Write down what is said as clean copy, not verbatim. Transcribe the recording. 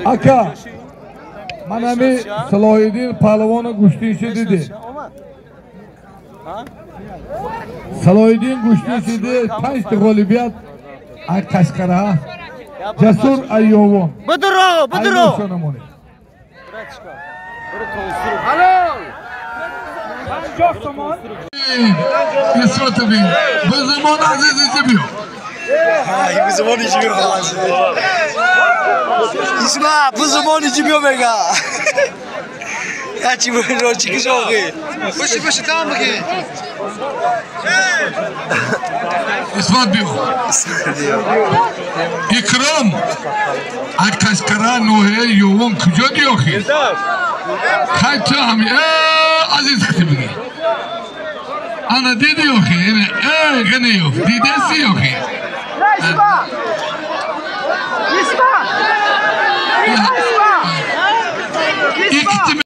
Ака, ман ҳами Салоҳиддин паҳлавона гӯштинши дидӣ. Салоҳиддин гӯштинши дид, панҷта ғолибият ай Қашқара, Ҷасур ай Ёвон. Бидро, бидро. Исмат бин, бизмон азиз иҷи биё. Бизмон иҷи биё. Исмат, бизмон иҷи биё мега. Я чи бо чи кишоқи? Боши, боши, там бигӣ. Исмат биё. Икром, ай Қашқара ноҳияи Ёвон куҷо диёхи? Хай ту ҳами азиз хити бигӣ. Ана диди ёхи, ғанеёф, дидеси ёхи.